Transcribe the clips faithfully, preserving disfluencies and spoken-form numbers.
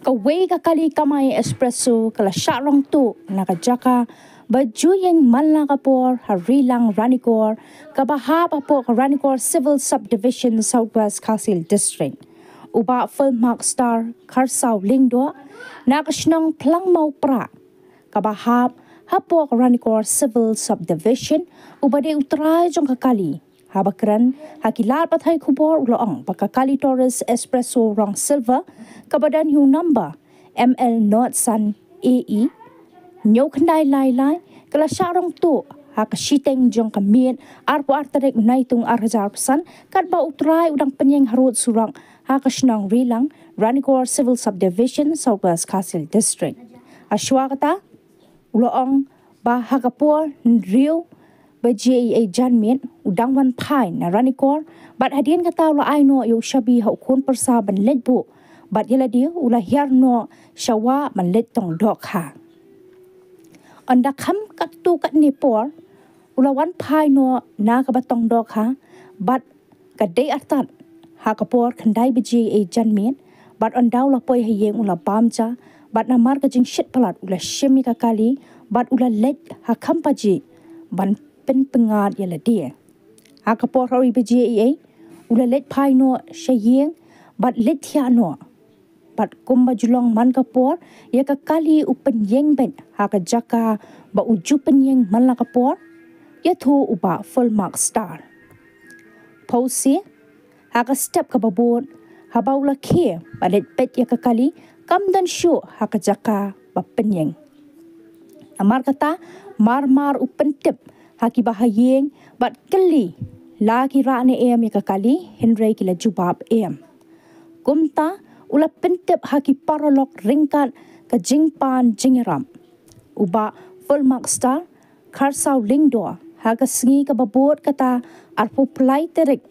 Kawei ka kali kamai Espresso ka la shah rong tuh na ka jaka ba ju ïeng man la ka por ha Rilang Ranikor, kaba hap hapoh ka Ranikor Civil Subdivision, South West Khasi Hills District. U Bah Philmark Star Kharsaw Lyngdoh na ka shnong Phlangmaw Prah, kaba hap hapoh ka Ranikor Civil Subdivision, uba dei u trai jong ka kali, haba kren ha ki lad pathai khubor u la ong ba ka kali Taurus Espresso rong silver, kaba don ïa u number M L nod san A E hynñiew khyndai lai lai, ka la shah rong tuh ha ka shiteng jong ka miet arphew ar tarik Naitung ar hajar arphew san, katba u trai u dang pynïeng harud surok ha ka shnong Rilang Ranikor Civil Subdivision, South West Khasi Hills District. Hashwa kata, u la ong ba ha ka por hynriew baje janmiet u dang wan phai na Ranikor, bad hadien kata u la ai noh ïa u shabi ha u khun pyrsa ban leit buh, bad ïa lade u la hiar noh sha wah ban leit tong dohkha. Ynda kham katto katne por u la wan phai noh na kaba tong dohkha, bad ka dei artat ha ka por khyndai baje janmiet, bad ynda u la poi ha ïing u la bam ja, bad namar ka jingshit palat u la shim ïa ka kali, bad u la leit ha kham pajih ban pynpyngngad ïa lade. Ha ka por hynriew baje u la leit phai noh sha ïing bad leit thiah noh. Bad kumba ju long man ka por, ïa ka kali u pynïeng beit ha ka jaka ba u ju pynïeng man la ka por, ïathuh u Bah Philmark Star. Phewse, ha ka step kaba bud, haba u la khie ba leit peit ïa ka kali, kam don shuh ha ka jaka ba pynïeng. Namar kata, mar mar u pyntip ha kiba ha ïing bad kylli la ki rah ne em ïa ka kali, hynrei ki la jubab em. Kumta u la pyntip ha ki paralok ryngkat ka jingpan jingïarap. U Bah Philmark Star Kharsaw Lyngdoh, ha ka sngi kaba bud kata arphew lai tarik,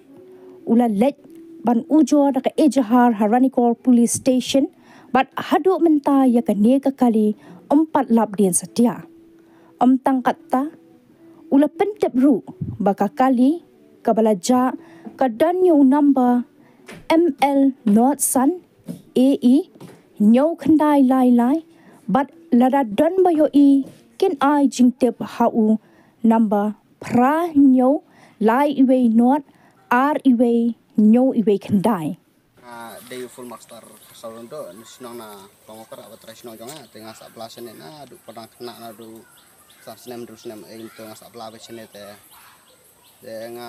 u la leit ban ujor da ka ejahar ha Ranikor Police Station, bad haduh mynta ïa kane ka kali ym pat lap dien satia. Ym tang katta, u la pyntip ruh ba ka kali kaba la jah ka don ïa u number M L nod san A E hynñiew khyndai lai lai, bad lada don ba ïohi kin ai jingtip ha u number phra hynñiew lai iwei nod ar iwei hynñiew iwei khyndai. Nga dei u Philmark Star Kharsaw Lyngdoh, na shnong na Phlangmaw Prah, ba trai shnong jong nga, te nga sah bla shane naduh pdeng khynnah, naduh san snem hynriew snem, eh, to nga sah bla ba shane te. Te nga,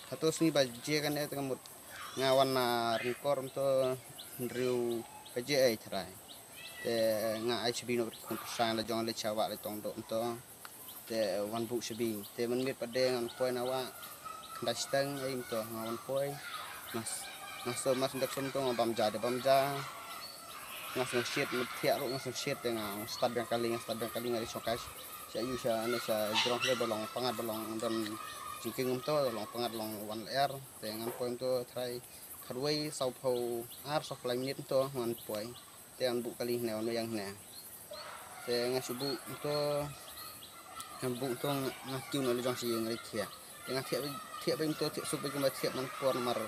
hato sngi ba jia kane te nga mut nga wan na Ranikor mynta hynriew baje ei trai. Te nga ai shabi noh bad khun pyrsa la jong leit sha wah leit tong doh mynta. Te wan buh shabi. Te mynmiet pat de ngan poi na wah. Khyndai shiteng ei mynta nga wan poi. Nga s-, nga sum, nga sum dep sum mynta nga bam ja de bam ja. Nga sngewsih, nga thiah ruh nga sngewsih te nga stad biang kali, nga stad biang kali, nga dei shongkai sha ïu sha ne sha jrong kali ba long pyngngad ba long don jingkieng mynta, ba long pyngngad long wan lyer. Te ngan poi mynta trai khatwei sawphew ar sawphew lai minit mynta ngan poi. Te ngan buh kali hynne, wan ïeng hynne. Te nga shu buh mynta, nga buh mynta nga kiew na la jong sha ïing, nga dei thiah. Te nga thiah, thiah beit mynta, thiah suk beit kumba thiah man por namar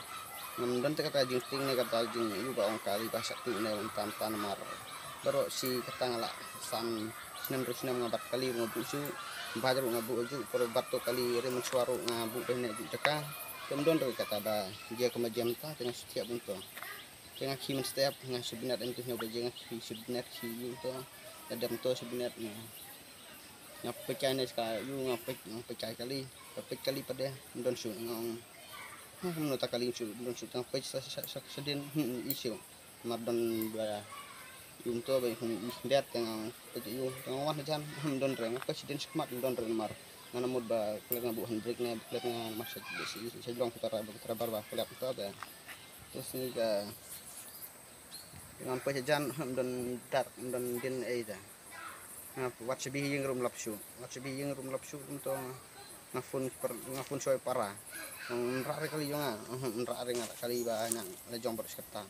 ngam don te kata jingtieng ne kata jingïoh ba ong kali ba shah tuh ne mynta mynta namar baroh shi katta nga lah san snem hynriew snem nga bat kali ruh nga buh shuh, bad ruh nga buh shuh, por bat to kali re mynshuwa ruh nga buh beit ne buh jaka. Te ym don re kata ba jia kumba jia mynta, te nga shu thiah beit mynta. Te nga khie mynstep, nga shu bynat em tu hynñiew baje, nga khie shu bynat, khie ïu to. Nga dep to shu bynat, nga, nga peit kai ne ka ïu, nga peit, nga peit kai kali, nga peit kali pat de, ym don shuh, nga ong. Ha, kumno ta kali shuh, ym don shuh, te nga peit sa, sa, sa, sa, shadien, hmm, i shuh. Mar don ba ïu to ba, hmm, i bet, te nga peit ïu, te nga wan hajan, hmm, ym don re, nga peit shadien shakhmat, ym don re mar. Nga na mut ba klet nga buh handbrake ne, klet nga mar sha, sha, sha jrong kita ra, kita ra bar ba klet to ba. Te sngi ka Ngan poi hajan, ym don dar, ym don dien ei da. Nga wat shabi ïing ruh ym lap shuh. Wat shabi ïing ruh ym lap shuh, kumto nga phone per, nga phone shuwa para. Ym rah re kali jong nga, ym rah re nga kali ba nga la jong baroh shi katta.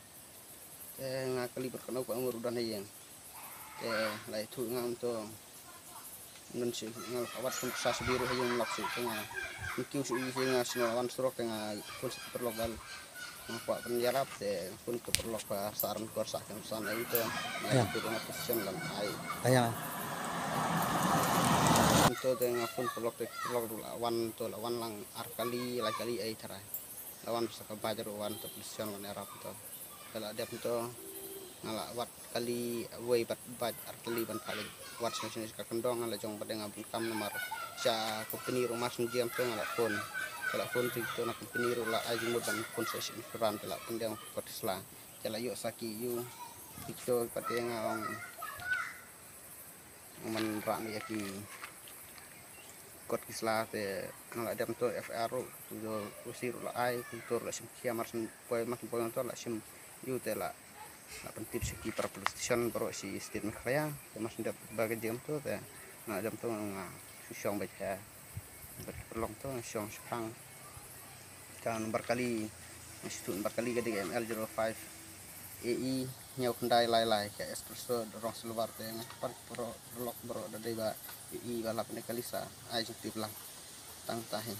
Te nga kali bad kano ka umur u don ha ïing. Te la ïathuh nga kumto. Ym don shuh, nga la wat phone sa shabi ruh ha ïing ym lap shuh. Te nga kiew shuh ïa nga shu wan surok te nga phone sha paralok ba Nga kwah ban ïarap te, pun tu paralok ba sar mkor sa kem san ai te. Nga Ya. Tu nga position lan ai. Aya. Pun tu te nga pun paralok te paralok la wan tu la wan lang ar kali lai kali ai tharai. La wan sa ka baj ruh wan tu position lan ïarap tu. Te la dep tu nga la wat kali wei bad baj ar kali ban pha wat sngewsih ka kyndong nga la jong ba dang nga bun kam namar sha company ruh mar sngewsih tu nga la phone. Te la phone tu tu na company ruh la ai jingmut ban phone sa shin insurance te la pyndeng kot sla. Te la ïoh sa ki ïu. Picture pat te nga ong man rah ni ki kot ki sla te nga la dem to F I R ruh tu jo usi ruh la ai tu la sim khia mar sim poi mar sim poi to la sim ïu te la la pyntip sha ki para police station baroh shi state Meghalaya te mar sim dep ba ka jem to te nga la dem to nga shu shong bad ha bad ki paralok to nga shong shipang. Ka number kali nga shu tu number kali ka dei M L zero five A E hynñiew khyndai lai lai ka espresso rong silver te nga pat baroh paralok baroh da dei ba A E ba lap ne kali sa ai jingtip lang tang ta hi.